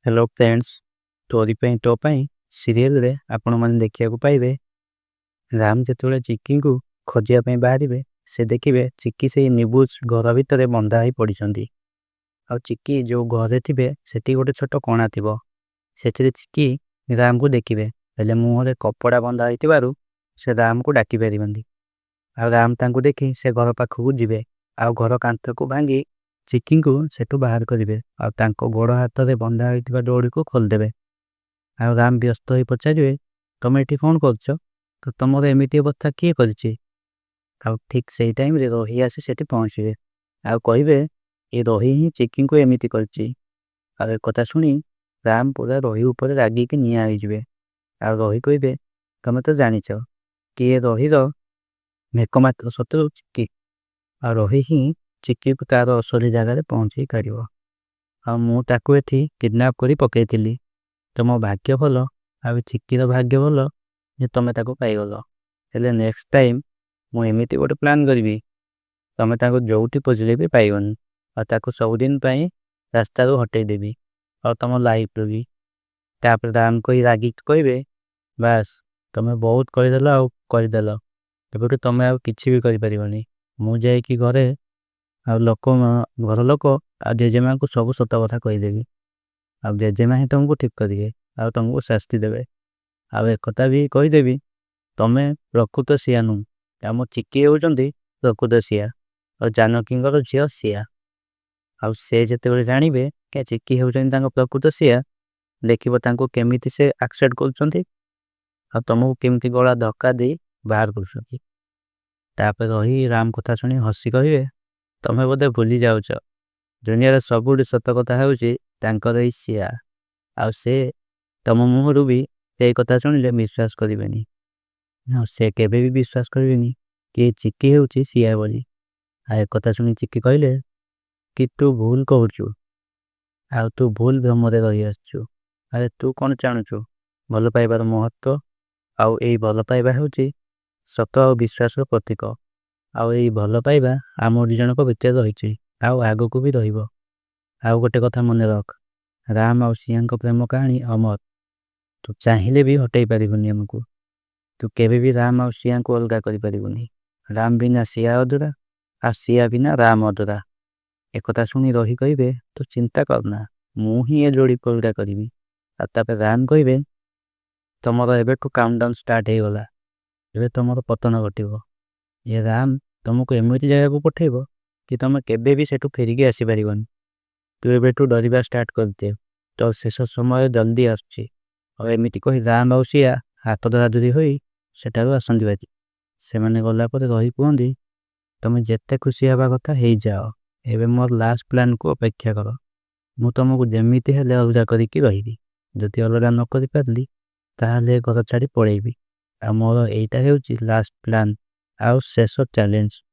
Hello friends, ତୋରି ପାଇଁ ତୋ ପାଇଁ ସିରିଏଲରେ ଆପଣମାନେ ଦେଖିବାକୁ ପାଇବେ, ରାମ ଯେତେବେଳେ ଚିକିଙ୍କୁ ଖୋଜିବା ପାଇଁ ବାହାରିବେ, ସେ ଦେଖିବେ ଚିକି ସେଇ ନିବୁଜ ଘର ଭିତରେ ବନ୍ଧା ହେଇ ପଡ଼ିଛନ୍ତି। ଆଉ ଚିକି ଯେଉଁ ଘରେ ଥିବେ, ସେଠି ଗୋଟେ ଛୋଟ କଣା ଥିବ। ସେଥିରେ ଚିକି ରାମକୁ ଦେଖିବେ, ହେଲେ ମୁହଁରେ କପଡ଼ା ବନ୍ଧା ହେଇଥିବାରୁ ସେ ରାମକୁ ଡାକି ପାରିବେନି। ଆଉ ରାମ ତାଙ୍କୁ ଦେଖି ସେ ଘର ପାଖକୁ ଯିବେ ଆଉ ଘର କାନ୍ଥକୁ ଭାଙ୍ଗି ଚିକିଙ୍କୁ ସେଠୁ ବାହାର କରିବେ ଆଉ ତାଙ୍କ ଗୋଡ଼ ହାତରେ ବନ୍ଧା ହୋଇଥିବା ଦଉଡ଼ିକୁ ଖୋଲିଦେବେ। ଆଉ ରାମ ବ୍ୟସ୍ତ ହୋଇ ପଚାରିବେ, ତମେ ଏଠି କ'ଣ କରୁଛ? ତ ତମର ଏମିତି ଅବସ୍ଥା କିଏ କରିଛି? ଆଉ ଠିକ୍ ସେଇ ଟାଇମ୍ରେ ରୋହି ଆସି ସେଠି ପହଞ୍ଚିବେ ଆଉ କହିବେ, ଏ ରୋହି ହିଁ ଚିକିଙ୍କୁ ଏମିତି କରିଛି। ଆଉ ଏକଥା ଶୁଣି ରାମ ପୁରା ରୋହି ଉପରେ ରାଗିକି ନିଆଁ ହେଇଯିବେ। ଆଉ ରୋହି କହିବେ, ତମେ ତ ଜାଣିଛ କି ଏ ରୋହିର ଏକମାତ୍ର ଶତ୍ରୁ ଚିକି, ଆଉ ରୋହି ହିଁ ଚିକିକୁ ତାର ଅସଲି ଜାଗାରେ ପହଞ୍ଚେଇ ପାରିବ। ଆଉ ମୁଁ ତାକୁ ଏଠି କିଡ଼ନାପ୍ କରି ପକେଇଥିଲି। ତମ ଭାଗ୍ୟ ଭଲ ଆଉ ଚିକିର ଭାଗ୍ୟ ଭଲ ଯେ ତମେ ତାକୁ ପାଇଗଲ। ହେଲେ ନେକ୍ସଟ ଟାଇମ୍ ମୁଁ ଏମିତି ଗୋଟେ ପ୍ଲାନ୍ କରିବି, ତମେ ତାକୁ ଯୋଉଠି ଖୋଜିଲେ ବି ପାଇବନି, ଆଉ ତାକୁ ସବୁଦିନ ପାଇଁ ରାସ୍ତାରୁ ହଟେଇ ଦେବି ଆଉ ତମ ଲାଇଫରୁ ବି। ତାପରେ ରାମ କହି ରାଗିକି କହିବେ, ବାସ୍, ତମେ ବହୁତ କରିଦେଲ ଆଉ କରିଦେଲ, ଏବେଠୁ ତମେ ଆଉ କିଛି ବି କରିପାରିବନି। ମୁଁ ଯାଇକି ଘରେ ଆଉ ଲୋକ, ଘର ଲୋକ ଆଉ ଜେଜେମାଙ୍କୁ ସବୁ ସତ କଥା କହିଦେବି, ଆଉ ଜେଜେମା ହିଁ ତମକୁ ଠିକ୍ କରିବେ ଆଉ ତମକୁ ଶାସ୍ତି ଦେବେ। ଆଉ ଏକଥା ବି କହିଦେବି, ତମେ ପ୍ରକୃତ ସିଆ ନୁହଁ, ଆମ ଚିକି ହେଉଛନ୍ତି ପ୍ରକୃତ ସିଆ ଆଉ ଜାନକୀଙ୍କର ଝିଅ ସିଆ। ଆଉ ସେ ଯେତେବେଳେ ଜାଣିବେ କି ଚିକି ହେଉଛନ୍ତି ତାଙ୍କ ପ୍ରକୃତ ସିଆ, ଦେଖିବ ତାଙ୍କୁ କେମିତି ସେ ଆକ୍ସେପ୍ଟ କରୁଛନ୍ତି ଆଉ ତମକୁ କେମିତି ଗଳା ଧକ୍କା ଦେଇ ବାହାର କରୁଛନ୍ତି। ତାପରେ ରୋହି ରାମ କଥା ଶୁଣି ହସି କହିବେ, ତମେ ବୋଧେ ଭୁଲି ଯାଉଛ, ଦୁନିଆର ସବୁଠୁ ସତ କଥା ହେଉଛି ତାଙ୍କର ଏଇ ସିଆ, ଆଉ ସେ ତମ ମୁହଁରୁ ବି ସେଇ କଥା ଶୁଣିଲେ ବିଶ୍ୱାସ କରିବେନି, ଆଉ ସେ କେବେ ବି ବିଶ୍ୱାସ କରିବେନି କି ଚିକି ହେଉଛି ସିଆ ବୋଲି। ଆଉ ଏକଥା ଶୁଣି ଚିକି କହିଲେ କି ତୁ ଭୁଲ କହୁଛୁ ଆଉ ତୁ ଭୁଲ ଭ୍ରମରେ ରହିଆସିଛୁ। ଆରେ ତୁ କ'ଣ ଜାଣୁଛୁ ଭଲ ପାଇବାର ମହତ୍ଵ? ଆଉ ଏଇ ଭଲ ପାଇବା ହେଉଛି ସତ ଆଉ ବିଶ୍ୱାସର ପ୍ରତୀକ, ଆଉ ଏଇ ଭଲ ପାଇବା ଆମ ଦୁଇ ଜଣଙ୍କ ଭିତରେ ରହିଛି ଆଉ ଆଗକୁ ବି ରହିବ। ଆଉ ଗୋଟେ କଥା ମନେ ରଖ, ରାମ ଆଉ ସିଆଙ୍କ ପ୍ରେମ କାହାଣୀ ଅମର। ତୁ ଚାହିଁଲେ ବି ହଟେଇ ପାରିବୁନି ଆମକୁ। ତୁ କେବେ ବି ରାମ ଆଉ ସିଆଙ୍କୁ ଅଲଗା କରିପାରିବୁନି। ରାମ ବିନା ସିଆ ଅଧୁରା ଆଉ ସିଆ ବିନା ରାମ ଅଧୁରା। ଏକଥା ଶୁଣି ରୋହି କହିବେ, ତୁ ଚିନ୍ତା କରନା, ମୁଁ ହିଁ ଏ ଯୋଡ଼ିକୁ ଅଲଗା କରିବି। ଆଉ ତାପରେ ରାମ କହିବେ, ତମର ଏବେଠୁ କାଉଣ୍ଟଡାଉନ୍ ଷ୍ଟାର୍ଟ ହେଇଗଲା, ଏବେ ତମର ପତନ ଘଟିବ। ଏ ରାମ ତମକୁ ଏମିତି ଜାଗାକୁ ପଠେଇବ କି ତମେ କେବେ ବି ସେଠୁ ଫେରିକି ଆସିପାରିବନି। ତୁ ଏବେଠୁ ଡରିବା ଷ୍ଟାର୍ଟ କରିଦେ, ତ ଶେଷ ସମୟ ଜଲ୍ଦି ଆସୁଛି। ଆଉ ଏମିତି କହି ରାମ ଆଉ ସିଆ ହାତ ଧରାଧରି ହୋଇ ସେଠାରୁ ଆସନ୍ତି ଭାରି। ସେମାନେ ଗଲା ପରେ ରୋହି କୁହନ୍ତି, ତମେ ଯେତେ ଖୁସି ହେବା କଥା ହେଇଯାଅ, ଏବେ ମୋର ଲାଷ୍ଟ ପ୍ଲାନ୍କୁ ଅପେକ୍ଷା କର। ମୁଁ ତମକୁ ଯେମିତି ହେଲେ ଅଲଗା କରିକି ରହିବି। ଯଦି ଅଲଗା ନ କରିପାରିଲି, ତାହେଲେ ଘର ଛାଡ଼ି ପଳେଇବି। ଆଉ ମୋର ଏଇଟା ହେଉଛି ଲାଷ୍ଟ ପ୍ଲାନ୍ ଆଉ ଶେଷ ଚ୍ୟାଲେଞ୍ଜ।